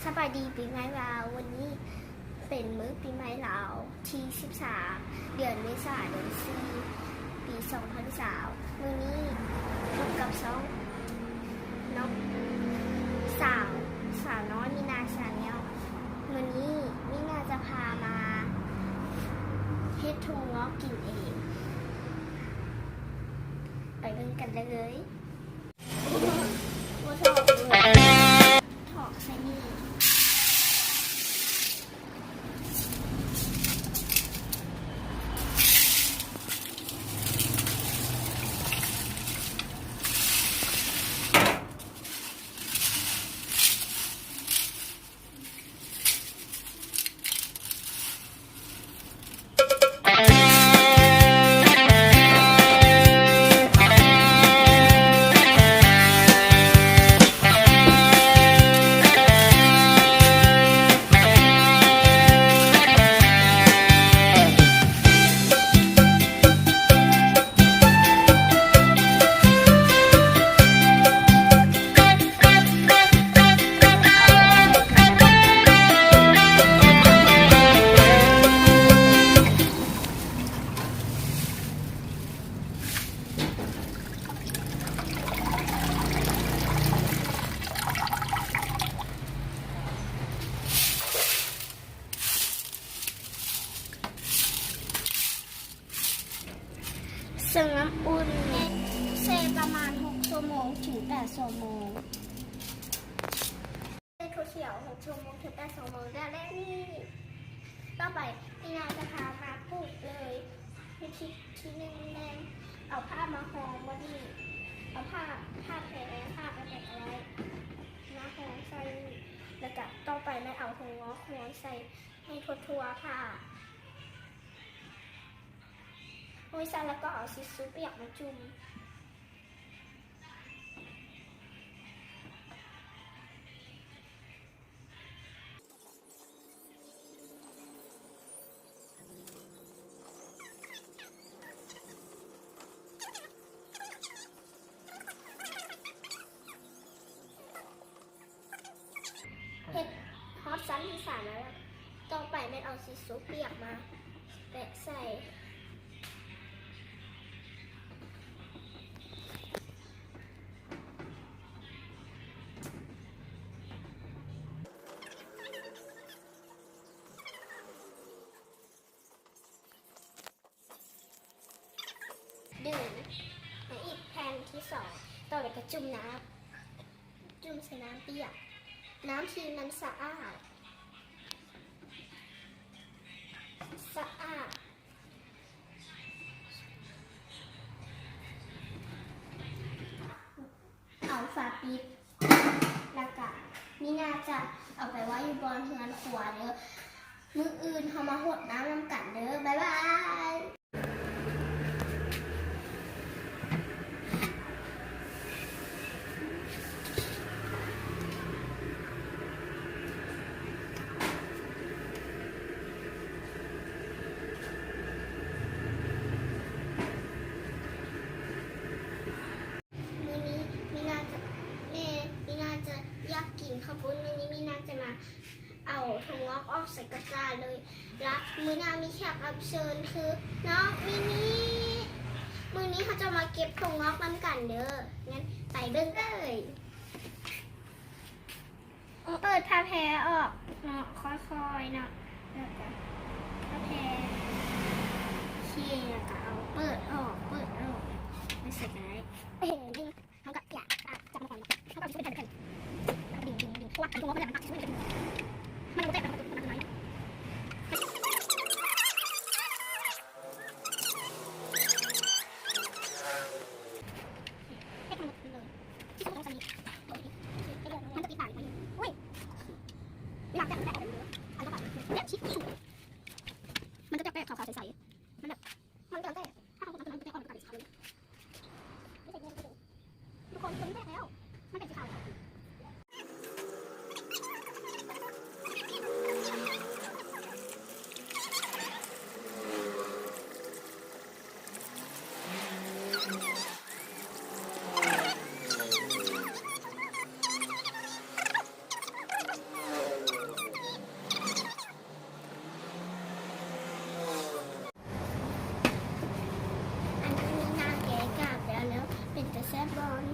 ສະບາຍດີປີໃໝ່ລາວ, ວັນນີ້ເປັນມື້ປີໃໝ່ລາວທີສິບສາມ ເດືອນເມສາ ເດືອນສີ່ ປີສອງພັນຊາວ. ມື້ນີ້ພົບກັບຊ່ອງນ້ອງສາວ ສາວນ້ອຍມີນາ Channel. ມື້ນີ້ມີນາຈະພາມາເຮັດຖົ່ວງອກກິນເອງ. ໄປເບິ່ງກັນເລີຍ. ຖອກໃສ່ນີ້. ເຊິ່ງນ້ຳອຸ່ນ ແຊ່ປະມານຫົກຊົ່ວໂມງເຖິງແປດຊົ່ວໂມງ. ໃສ່ຖົ່ວຂຽວຫົກຊົ່ວໂມງເຖິງແປດຊົ່ວໂມງ ແລ້ວນີ້. ຕໍ່ໄປ ມີນາຈະພາມາປູກເລີຍ. ວິທີທີໜຶ່ງແມ່ນເອົາຜ້າມາຮອງບໍ່ດີ ເອົາຜ້າ ຜ້າແພ ຜ້າໄປແປະໄວ້ ມາຮອງໃສ່. ແລ້ວກະຕໍ່ໄປແມ່ນເອົາຖົ່ວງອກໂຮຍໃສ່ໃຫ້ທົ່ວໆຜ້າ. ໂຮຍໃສ່ແລ້ວກໍເອົາທິດຊູປຽກມາຈຸ່ມ. ເຮັດຮອດຊັ້ນທີສາມແລ້ວ. ຕໍ່ໄປແມ່ນເອົາທິດຊູປຽກມາແປະໃສ່. ດຶງມາອີກແຜ່ນທີສອງ. ຕໍ່ໄປກໍຈຸ່ມນ້ຳ ຈຸ່ມໃສ່ນ້ຳປຽກ ນ້ຳທີ່ມັນສະອາດ ສະອາດ. ເອົາຝາປິດ ແລ້ວກະມີນາຈະເອົາໄປໄວ້ຢູ່ບ່ອນເຮືອນຄົວເດີ້. ມື້ອື່ນເຮົາມາຫົດນ້ຳນຳກັນເດີ້. ບາຍບາຍ. ມື້ນີ້ມີນາຈະ ແມ່ມີນາຈະຢາກກິນເຂົ້າປຸ້ນ. ມື້ນີ້ມີນາຈະມາເອົາຖົ່ວງອກອອກໃສ່ກະຕ່າເລີຍລະ. ມື້ໜ້າມີແຂກຮັບເຊີນຄືນ້ອງມິນິ. ມື້ນີ້ເຮົາຈະມາເກັບຖົ່ວງອກນຳກັນເດີ້. ຊັ້ນໄປເບິ່ງເລີຍ. ເປີດຜ້າແພອອກເນາະ ຄ່ອຍໆເນາະ ແລ້ວກະຜ້າແພ ໂອເຄ ແລ້ວກະເອົາເປີດອອກ ເປີດອອກ ໄປໃສ່ກະໄດ້ ເອີ ເຮົາກະຢາກ ອາ ຈັບມັນກ່ອນເນາະ ເຮົາກະເອົາຊິເປັນແຜ່ນໆ ແລ້ວກະດຶງ ດຶງ ດຶງ ເພາະວ່າຄັນຖົ່ວງອກມັນແຫຼະ ມັນປັກຊິສຸດ ມັນບໍ່ແຕກ ມັນກະຕຸກ ມັນກະນ້ອຍ. ມັນຈະແຕກຂາວໆໃສໆ ມັນແບບ ມັນແຕ່ ຖ້າເຮົາກົດນ້ຳຕົວນັ້ນ ມັນຈະແຕກອອກເປັນຂາວໆເລີຍ. ທຸກຄົນ ຕົວນີ້ແຕກແລ້ວ ມັນເປັນສີຂາວ. ອນ